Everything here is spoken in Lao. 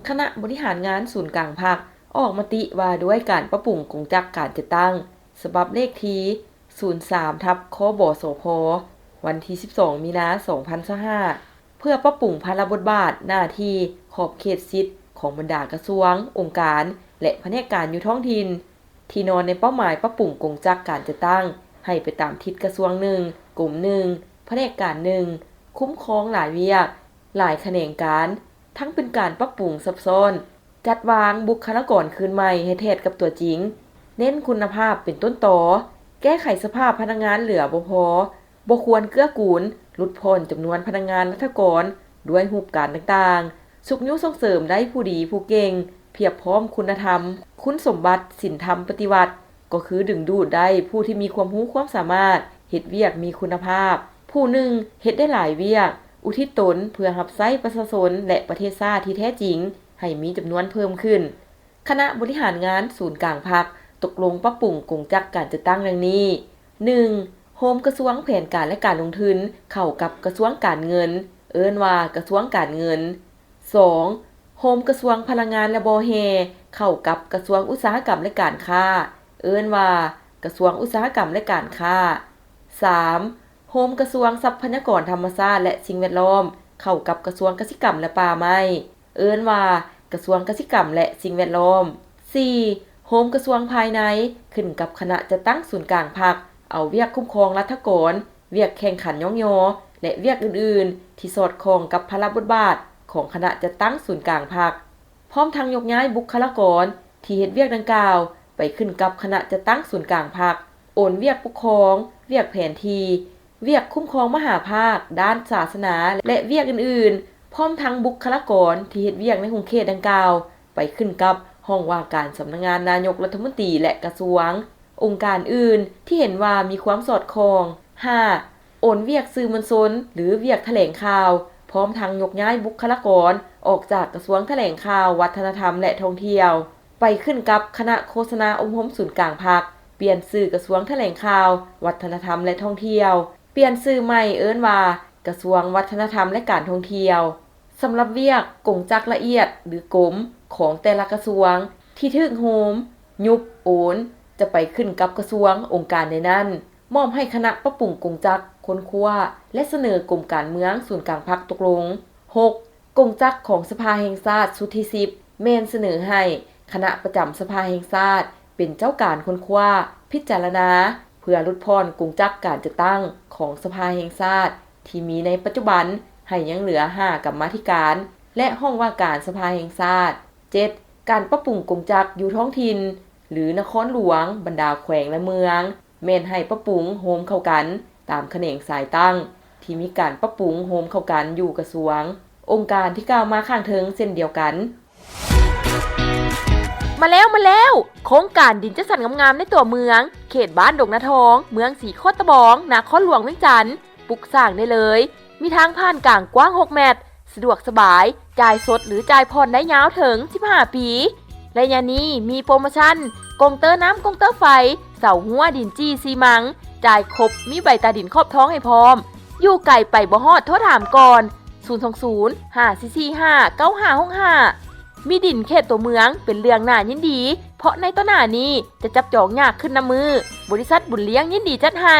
ຄະນະບໍລິຫານງານສູນກາງພັກ ອອກມະຕິວ່າດ້ວຍການປັບປຸງກົງຈັກການຈັດຕັ້ງ ສະບັບເລກທີສູນສາມ ທັບ ຄບສພ ວັນທີສິບສອງ ມີນາ ສອງພັນຊາວຫ້າ ເພື່ອປັບປຸງພາລະບົດບາດ, ໜ້າທີ່, ຂອບເຂດສິດຂອງບັນດາກະຊວງ, ອົງການ ແລະ ພະແນກການຢູ່ທ້ອງຖິ່ນ ທີ່ນອນໃນເປົ້າໝາຍປັບປຸງກົງຈັກການຈັດຕັ້ງໃຫ້ໄປຕາມທິດກະຊວງໜຶ່ງ, ກົມໜຶ່ງ, ພະແນກການໜຶ່ງ, ຄຸ້ມຄອງຫຼາຍວຽກ, ຫຼາຍຂະແໜງການ, ທັງເປັນການປັບປຸງຊັບຊ້ອນ, ຈັດວາງບຸກຄະລາກອນຄືນໃໝ່ໃຫ້ແທດກັບຕົວຈິງ, ເນັ້ນຄຸນນະພາບເປັນຕົ້ນຕໍ, ແກ້ໄຂສະພາບພະນັກງານເຫຼືອບໍ່ພໍ, ບໍ່ຄວນເກື້ອກູນ, ຫຼຸດຜ່ອນຈຳນວນພະນັກງານລັດຖະກອນດ້ວຍຮູບການຕ່າງໆ, ຊຸກຍູ້ສົ່ງເສີມໄດ້ຜູ້ດີຜູ້ເກັ່ງ, ພຽບພ້ອມຄຸນນະທຳ, ຄຸນສົມບັດ, ສິນທຳປະຕິວັດ, ກໍຄືດຶງດູດໄດ້ຜູ້ທີ່ມີຄວາມຮູ້ຄວາມສາມາດ, ເຮັດວຽກມີຄຸນນະພາບ, ຜູ້ໜຶ່ງເຮັດໄດ້ຫຼາຍວຽກ, ອຸທິດຕົນເພື່ອຮັບໃຊ້ປະຊາຊົນ ແລະ ປະເທດຊາດທີ່ແທ້ຈິງ ໃຫ້ມີຈຳນວນເພີ່ມຂຶ້ນ. ຄະນະບໍລິຫານງານສູນກາງພັກຕົກລົງປັບປຸງກົງຈັກການຈັດຕັ້ງດັ່ງນີ້: ໜຶ່ງ ໂຮມກະຊວງແຜນການ ແລະ ການລົງທຶນ ເຂົ້າກັບກະຊວງການເງິນ, ເອີ້ນວ່າກະຊວງການເງິນ. ສອງ ໂຮມກະຊວງພະລັງງານ ແລະ ບໍ່ແຮ່ ເຂົ້າກັບກະຊວງອຸດສາຫະກຳ ແລະ ການຄ້າ, ເອີ້ນວ່າກະຊວງອຸດສາຫະກຳ ແລະ ການຄ້າ. ສາມ ໂຮມກະຊວງຊັບພະຍາກອນທຳມະຊາດ ແລະ ສິ່ງແວດລ້ອມ ເຂົ້າກັບກະຊວງກະສິກຳ ແລະ ປ່າໄມ້, ເອີ້ນວ່າກະຊວງກະສິກຳ ແລະ ສິ່ງແວດລ້ອມ. ສີ່ ໂຮມກະຊວງພາຍໃນ ຂຶ້ນກັບຄະນະຈັດຕັ້ງສູນກາງພັກ ເອົາວຽກຄຸ້ມຄອງລັດຖະກອນ, ວຽກແຂ່ງຂັນຍ້ອງຍໍ ແລະ ວຽກອື່ນໆ ທີ່ສອດຄ່ອງກັບພາລະບົດບາດຂອງຄະນະຈັດຕັ້ງສູນກາງພັກ, ພ້ອມທັງຍົກຍ້າຍບຸກຄະລາກອນທີ່ເຮັດວຽກດັ່ງກ່າວໄປຂຶ້ນກັບຄະນະຈັດຕັ້ງສູນກາງພັກ, ໂອນວຽກປົກຄອງ, ວຽກແຜນທີ່, ວຽກຄຸ້ມຄອງມະຫາພາກດ້ານສາສະໜາ ແລະ ວຽກອື່ນໆ, ພ້ອມທັງບຸກຄະລາກອນທີ່ເຮັດວຽກໃນຂົງເຂດດັ່ງກ່າວ ໄປຂຶ້ນກັບຫ້ອງວ່າການສຳນັກງານນາຍົກລັດຖະມົນຕີ ແລະ ກະຊວງ, ອົງການອື່ນທີ່ເຫັນວ່າມີຄວາມສອດຄ່ອງ. ຫ້າ ໂອນວຽກສື່ມວນຊົນ ຫຼື ວຽກຖະແຫຼງຂ່າວ, ພ້ອມທັງຍົກຍ້າຍບຸກຄະລາກອນອອກຈາກກະຊວງຖະແຫຼງຂ່າວ, ວັດທະນະທຳ ແລະ ທ່ອງທ່ຽວ ໄປຂຶ້ນກັບຄະນະໂຄສະນາອົບຮົມສູນກາງພັກ, ປ່ຽນຊື່ກະຊວງຖະແຫຼງຂ່າວ, ວັດທະນະທຳ ແລະ ທ່ອງທ່ຽວ, ປ່ຽນຊື່ໃໝ່ເອີ້ນວ່າກະຊວງວັດທະນະທຳ ແລະ ການທ່ອງທ່ຽວ. ສຳລັບວຽກກົງຈັກລະອຽດ ຫຼື ກົມ ຂອງແຕ່ລະກະຊວງທີ່ຖືກໂຮມ, ຍຸບ, ໂອນ ຈະໄປຂຶ້ນກັບກະຊວງ, ອົງການໃດນັ້ນ, ມອບໃຫ້ຄະນະປັບປຸງກົງຈັກຄົ້ນຄວ້າ ແລະ ສະເໜີກົມການເມືອງສູນກາງພັກຕົກລົງ. ຫົກ ກົງຈັກຂອງສະພາແຫ່ງຊາດຊຸດທີສິບ ແມ່ນສະເໜີໃຫ້ຄະນະປະຈຳສະພາແຫ່ງຊາດເປັນເຈົ້າການຄົ້ນຄວ້າ, ພິຈາລະນາ ເພື່ອຫຼຸດຜ່ອນກົງຈັກການຈັດຕັ້ງຂອງສະພາແຫ່ງຊາດທີ່ມີໃນປັດຈຸບັນ ໃຫ້ຍັງເຫຼືອຫ້າກຳມາທິການ ແລະ ຫ້ອງວ່າການສະພາແຫ່ງຊາດ. ເຈັດ ການປັບປຸງກົງຈັກຢູ່ທ້ອງຖິ່ນ ຫຼື ນະຄອນຫຼວງ, ບັນດາແຂວງ ແລະ ເມືອງ ແມ່ນໃຫ້ປັບປຸງໂຮມເຂົ້າກັນຕາມຂະແໜງສາຍຕັ້ງທີ່ມີການປັບປຸງໂຮມເຂົ້າກັນຢູ່ກະຊວງ, ອົງການທີ່ກ່າວມາຂ້າງເທິງເຊັ່ນດຽວກັນ. ມາແລ້ວ ມາແລ້ວ! ໂຄງການດິນຈັດສັນງາມໆໃນຕົວເມືອງ, ເຂດບ້ານດົງນາທອງ, ເມືອງສີໂຄດຕະບອງ, ນະຄອນຫຼວງວຽງຈັນ, ປຸກສ້າງໄດ້ເລີຍ. ມີທາງຜ່ານກາງກວ້າງຫົກແມັດ, ສະດວກສະບາຍ, ຈ່າຍສົດ ຫຼື ຈ່າຍຜ່ອນໄດ້ຍາວເຖິງສິບຫ້າປີ. ໄລຍະນີ້ມີໂປຣໂມຊັນ ກົງເຕີນ້ຳ, ກົງເຕີໄຟ, ເສົາຮົ້ວ, ດິນຈີ່, ຊີມັງ, ຈ່າຍຄົບ, ມີໃບຕາດິນຂອບທອງໃຫ້ພ້ອມ. ຢູ່ໄກໄປບໍ່ຮອດ, ໂທຖາມກ່ອນ ສູນສອງສູນ ຫ້າສີ່ສີ່ຫ້າ ເກົ້າຫ້າຫົກຫ້າ. ມີດິນເຂດຕົວເມືອງເປັນເລື່ອງໜ້າຍິນດີ, ເພາະໃນຕໍ່ໜ້ານີ້ຈະຈັບຈອງຍາກຂຶ້ນນຳມື້. ບໍລິສັດບຸນລ້ຽງຍິນດີຈັດໃຫ້.